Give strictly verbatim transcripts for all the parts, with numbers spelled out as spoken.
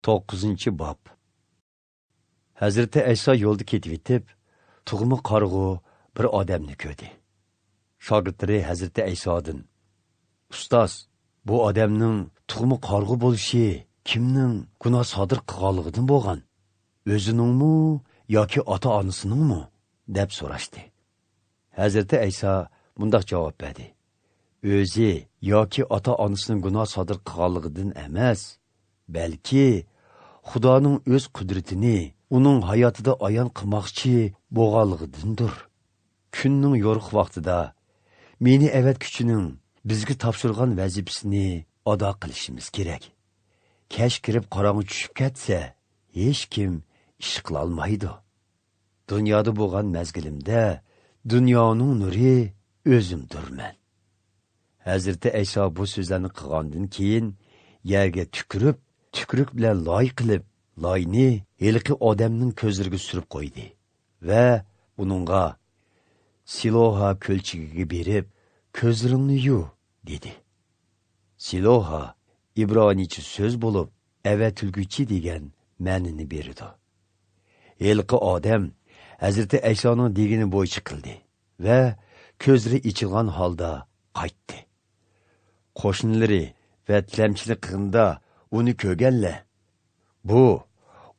توققۇزىنچى باب. ھەزرىتى ئەيسا يولدا كېتىۋېتىپ، تۇغما قارىغۇ بىر ئادەمنى كۆردى. شاگىرتلىرى ھەزرىتى ئەيسادىن، «ئۇستاز، بۇ ئادەمنىڭ تۇغما قارىغۇ بولۇشى كىمنىڭ گۇناھ سادىر قىلغانلىقىدىن بولغان؟ ئۆزىنىڭمۇ ياكى ئاتا-ئانىسىنىڭمۇ؟» دەپ سوراشتى. ھەزرىتى ئەيسا مۇنداق جاۋاب بەردى: «ئۆزى ياكى ئاتا-ئانىسىنىڭ گۇناھ سادىر قىلغانلىقىدىن ئەمەس، بەلكى خۇدانىڭ ئۆز قۇدرىتىنى ئۇنىڭ ھاياتىدا ئايان قىلماقچى بولغانلىقىدىندۇر. كۈننىڭ يورۇق ۋاقتىدا مېنى ئەۋەتكۈچىنىڭ بىزگە تاپشۇرغان ۋەزىپىسىنى ئادا قىلىشىمىز كېرەك. كەچ كىرىپ قاراڭغۇ چۈشۈپ كەتسە، ھېچكىم ئىش قىلالمايدۇ. دۇنيادا بولغان مەزگىلىمدە دۇنيانىڭ نۇرى ئۆزۈمدۇرمەن.» ھەزرىتى ئەيسا بۇ سۆزلەرنى قىلغاندىن كېيىن، يەرگە تۈكۈرۈپ، تۈكۈرۈك بىلەن لاي قىلىپ، لاينى ھېلىقى ئادەمنىڭ كۆزلىرىگە سۈرۈپ قويدى ۋە ئۇنىڭغا، «سىلوھا كۆلچىكىگە بېرىپ، كۆزلىرىڭنى يۇ» دېدى. سىلوھا ئىبرانىيچە سۆز بولۇپ، ئەۋەتىلگۈچى دېگەن مەنىنى بېرىدۇ. ھېلىقى ئادەم ھەزرىتى ئەيسانىڭ دېگىنى بويىچە قىلدى ۋە كۆزلىرى ئېچىلغان ھالدا قايتتى. قوشنىلىرى ۋە تىلەمچىلىك قىلغىنىدا ئۇنى كۆرگەنلەر، «بۇ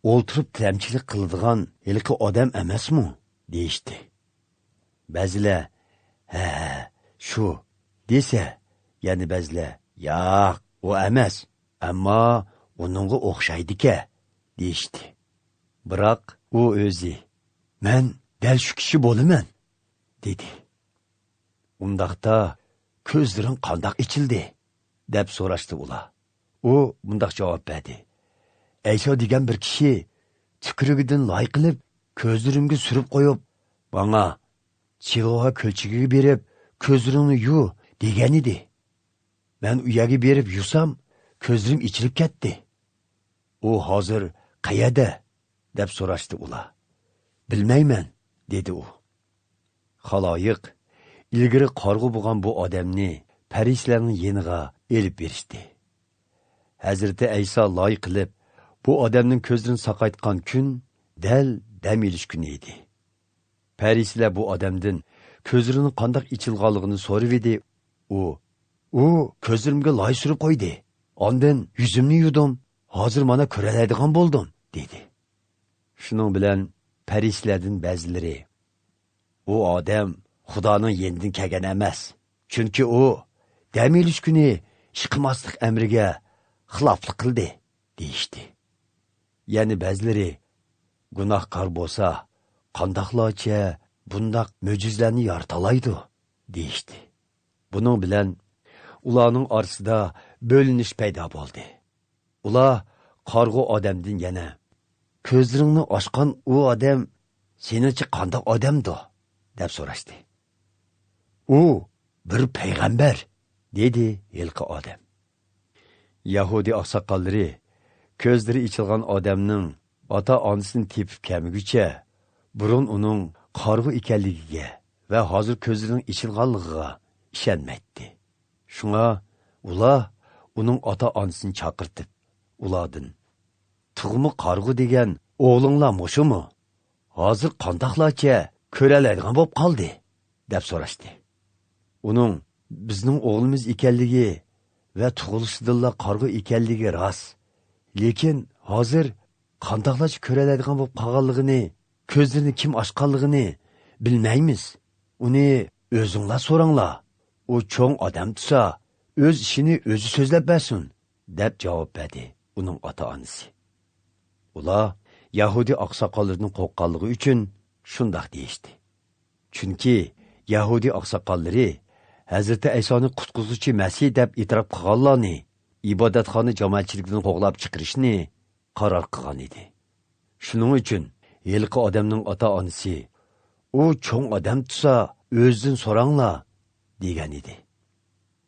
ئولتۇرۇپ تىلەمچىلىك قىلىدىغان ھېلىقى ئادەم ئەمەسمۇ؟» دېيىشتى. بەزىلەر، «ھە، ھە، شۇ» دېسە، يەنە بەزىلەر، «ياق، ئۇ ئەمەس، ئەمما ئۇنىڭغا ئوخشايدىكەن» دېيىشتى. بىراق ئۇ ئۆزى، «مەن دەل شۇ كىشى بولىمەن» دېدى. «ئۇنداقتا كۆزلىرىڭ قانداق ئېچىلدى؟» دەپ سوراشتى ئۇلار. ئۇ مۇنداق جاۋاب بەردى: «ئەيسا دېگەن بىر كىشى تۈكرۈگىدىن لاي قىلىپ، كۆزلىرىمگە سۈرۈپ قويۇپ، ماڭا، سىلوھا كۆلچىكىگە بېرىپ، كۆزلىرىڭنى يۇ، دېگەنىدى. مەن ئۇ يەرگە بېرىپ يۇسام، كۆزلىرىم ئېچىلىپ كەتتى. ئۇ ھازىر قەيەردە؟» دەپ سوراشتى ئۇلار. «بىلمەيمەن» دېدى ئۇ. خالايىق ئىلگىرى قارىغۇ بولغان بۇ ئادەمنى پەرىسىيلەرنىڭ يېنىغا ئېلىپ بېرىشتى. ھەزرىتى ئەيسا لاي قىلىپ، بۇ ئادەمنىڭ كۆزلىرىنى ساقايتقان كۈن دەل دەم ئېلىش كۈنى ئىدى. پەرىسىيلەر بۇ ئادەمدىن كۆزلىرىنىڭ قانداق ئېچىلغانلىقىنى سورىۋىدى. ئۇ، «ئۇ كۆزلىرىمگە لاي سۈرۈپ قويدى. ئاندىن يۈزۈمنى يۇدۇم. ھازىر مانا كۆرەلەيدىغان بولدۇم» دېدى. شۇنىڭ بىلەن پەرىسىيلەردىن بەزىلىرى، «ئۇ ئادەم خۇدانىڭ يېنىدىن كەلگەن ئەمەس، چۈنكى ئۇ دەم ئېلىش كۈنى ئىش قىلماسلىق ئەمرىگە خىلاپلىق قىلدى» دېيىشتى. يەنە بەزىلىرى، «گۇناھكار بولسا، قانداقلارچە بۇنداق مۆجىزىلەرنى يارىتالايدۇ؟» دېيىشتى. بۇنىڭ بىلەن ئۇلارنىڭ ئارىسىدا بۆلۈنۈش پەيدا بولدى. ئۇلار قارىغۇ ئادەمدىن يەنە، «كۆزلىرىڭنى ئاچقان ئۇ ئادەم سېنىڭچە قانداق ئادەمدۇ؟» دەپ سوراشتى. «ئۇ بىر پەيغەمبەر» دېدى ھېلىقى ئادەم. يەھۇدىي ئاقساقاللىرى كۆزلىرى ئېچىلغان ئادەمنىڭ ئاتا-ئانىسىنى تېپىپ كەلمىگۈچە، بۇرۇن ئۇنىڭ قارىغۇ ئىكەنلىكىگە ۋە ھازىر كۆزلىرىنىڭ ئېچىلغانلىقىغا ئىشەنمەيتتى. شۇڭا ئۇلار ئۇنىڭ ئاتا-ئانىسىنى چاقىرتىپ، ئۇلاردىن، «تۇغما قارىغۇ دېگەن ئوغلۇڭلار مۇشۇمۇ؟ ھازىر قانداقلارچە كۆرەلەيدىغان بولۇپ قالدى؟» دەپ سوراشتى. ئۇنىڭ بىزنىڭ ئوغلىمىز ئىكەنلىكى ۋە تۇغۇلۇشىدىنلا قارىغۇ ئىكەنلىكى راست. لېكىن ھازىر قانداقلارچە كۆرەلەيدىغان بولۇپ قالغانلىقىنى، كۆزلىرىنى كىم ئاچقانلىقىنى بىلمەيمىز. ئۇنى ئۆزۈڭلار سوراڭلار. ئۇ چوڭ ئادەم تۇرسا، ئۆز ئىشىنى ئۆزى سۆزلەپ بەرسۇن، دەپ جاۋاب بەردى ئۇنىڭ ئاتا-ئانىسى. ئۇلار يەھۇدىي ئاقساقاللىرىدىن قورققانلىقى ئۈچۈن شۇنداق دېيىشتى. چۈنكى يەھۇدىي ئاقساقاللىرى ھەزرىتى ئەيسانى قۇتقۇزغۇچى مەسىھ دەپ ئېتىراپ قىلغانلارنى ئىبادەتخانا جامائەتچىلىكىدىن قوغلاپ چىقىرىشنى قارار قىلغان ئىدى. شۇنىڭ ئۈچۈن ھېلىقى ئادەمنىڭ ئاتا-ئانىسى، «ئۇ چوڭ ئادەم تۇرسا، ئۆزىدىن سوراڭلار» دېگەن ئىدى.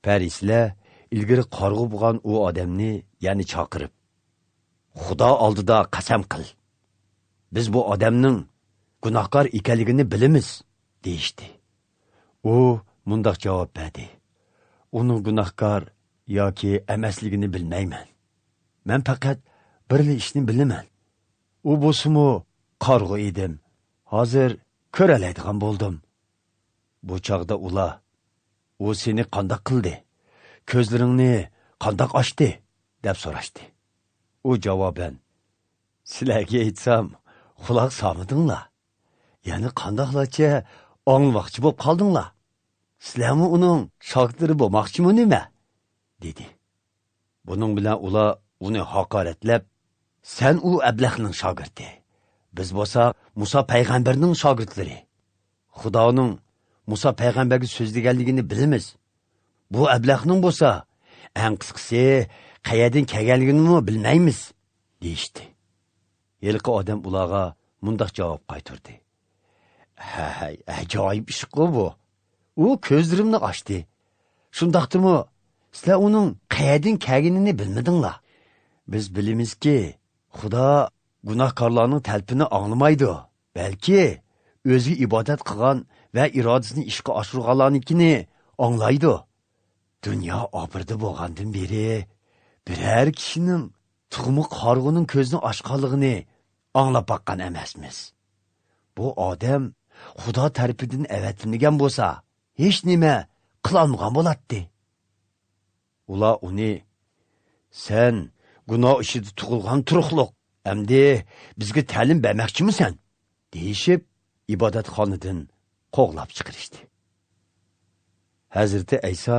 پەرىسىيلەر ئىلگىرى قارىغۇ بولغان ئۇ ئادەمنى يەنە چاقىرىپ، «خۇدا ئالدىدا قەسەم قىل، بىز بۇ ئادەمنىڭ گۇناھكار ئىكەنلىكىنى بىلىمىز» دېيىشتى. ئۇ مۇنداق جاۋاب بەردى، «ئۇنىڭ گۇناھكار ياكى ئەمەسلىكىنى بىلمەيمەن. مەن پەقەت بىرلا ئىشنى بىلىمەن. ئۇ بولسىمۇ قارىغۇ ئىدىم. ھازىر كۆرەلەيدىغان بولدۇم. بۇ چاغدا ئۇلار، «ئۇ سېنى قانداق قىلدى؟ كۆزلىرىڭنى قانداق ئاچتى؟» دەپ سوراشتى. ئۇ جاۋابەن، «سىلەرگە ئېيتسام، قۇلاق سالمىدىڭلار. يەنە قانداقلارچە ئاڭلىماقچى بولۇپ قالدىڭلار؟ سىلەرمۇ ئۇنىڭ شاگىرتلىرى بولماقچىمۇ نېمە؟» دېدى. بۇنىڭ بىلەن ئۇلار ئۇنى ھاقارەتلەپ، «سەن ئۇ ئەبلەخنىڭ شاگىرتى، بىز بولساق مۇسا پەيغەمبەرنىڭ شاگىرتلىرى. خۇدانىڭ مۇسا پەيغەمبەرگە سۆزلىگەنلىكىنى بىلىمىز. بۇ ئەبلەخنىڭ بولسا، ئەڭ قىسقىسى، قەيەردىن كەلگەنلىكىنىمۇ بىلمەيمىز» دېيىشتى. ھېلىقى ئادەم ئۇلارغا مۇنداق جاۋاب قايتۇردى، «ھەي، ئاجايىپ ئىشقۇ بۇ! ئۇ كۆزلىرىمنى ئاچتى. شۇنداقتىمۇ، سىلەر ئۇنىڭ قەيەردىن كەلگىنىنى بىلمىدىڭلار. بىز بىلىمىزكى، خۇدا گۇناھكارلارنىڭ تەلىپىنى ئاڭلىمايدۇ، بەلكى ئۆزىگە ئىبادەت قىلغان ۋە ئىرادىسىنى ئىشقا ئاشۇرغانلارنىڭكىنى ئاڭلايدۇ. دۇنيا ئابىرىدە بولغاندىن بېرى، بىرەر كىشىنىڭ تۇغما قارىغۇنىڭ كۆزىنى ئاچقانلىقىنى ئاڭلاپ باققان ئەمەسمىز. بۇ ئادەم خۇدا تەرىپىدىن ئەۋەتىلمىگەن بولسا، ھېچنېمە قىلالمىغان بولاتتى.» ئۇلار ئۇنى، «سەن گۇناھ ئىچىدە تۇغۇلغان تۇرۇقلۇق، ئەمدى بىزگە تەلىم بەرمەكچىمۇسەن؟» دېيىشىپ، ئىبادەتخانىدىن قوغلاپ چىقىرىشتى. ھەزرىتى ئەيسا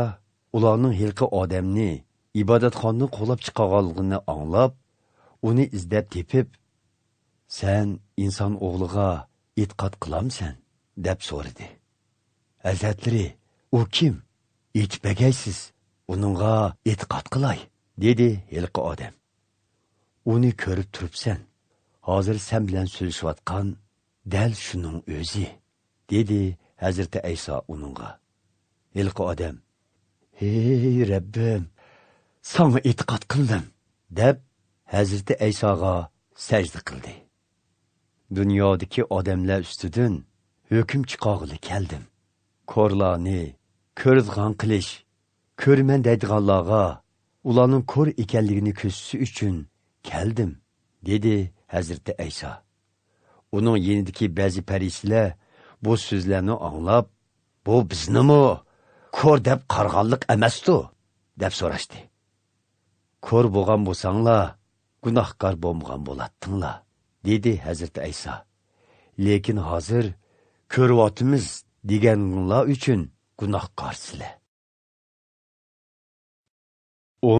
ئۇلارنىڭ ھېلىقى ئادەمنى ئىبادەتخانىدىن قوغلاپ چىقارغانلىقىنى ئاڭلاپ، ئۇنى ئىزدەپ تېپىپ، «سەن ئىنسان ئوغلىغا ئېتىقاد قىلامسەن؟» دەپ سورىدى. «ھەزرەتلىرى، ئۇ كىم؟ ئېيتىپ بەرگەيسىز، ئۇنىڭغا ئېتىقاد قىلاي» دېدى ھېلىقى ئادەم. «ئۇنى كۆرۈپ تۇرۇپسەن. ھازىر سەن بىلەن سۆزلىشىۋاتقان دەل شۇنىڭ ئۆزى» دېدى ھەزرىتى ئەيسا ئۇنىڭغا. ھېلىقى ئادەم، «ھەي رەببىم، ساڭا ئېتىقاد قىلدىم» دەپ، ھەزرىتى ئەيساغا سەجدە قىلدى. «دۇنيادىكى ئادەملەر ئۈستىدىن ھۆكۈم چىقارغىلى كەلدىم. كورلارنى كۆرىدىغان قىلىش، كۆرىمەن دەيدىغانلارغا ئۇلارنىڭ كور ئىكەنلىكىنى كۆرسىتىش ئۈچۈن كەلدىم» دېدى ھەزرىتى ئەيسا. ئۇنىڭ يېنىدىكى بەزى پەرىسىيلەر بۇ سۆزلەرنى ئاڭلاپ، «بۇ بىزنىمۇ كور دەپ قارىغانلىق ئەمەستۇ؟» دەپ سوراشتى. «كور بولغان بولساڭلار، گۇناھكار بولمىغان بولاتتىڭلار» دېدى ھەزرىتى ئەيسا. «لېكىن ھازىر كۆرۈۋاتىمىز دېگەنلىكىڭلار ئۈچۈن گۇناھكارسىلەر»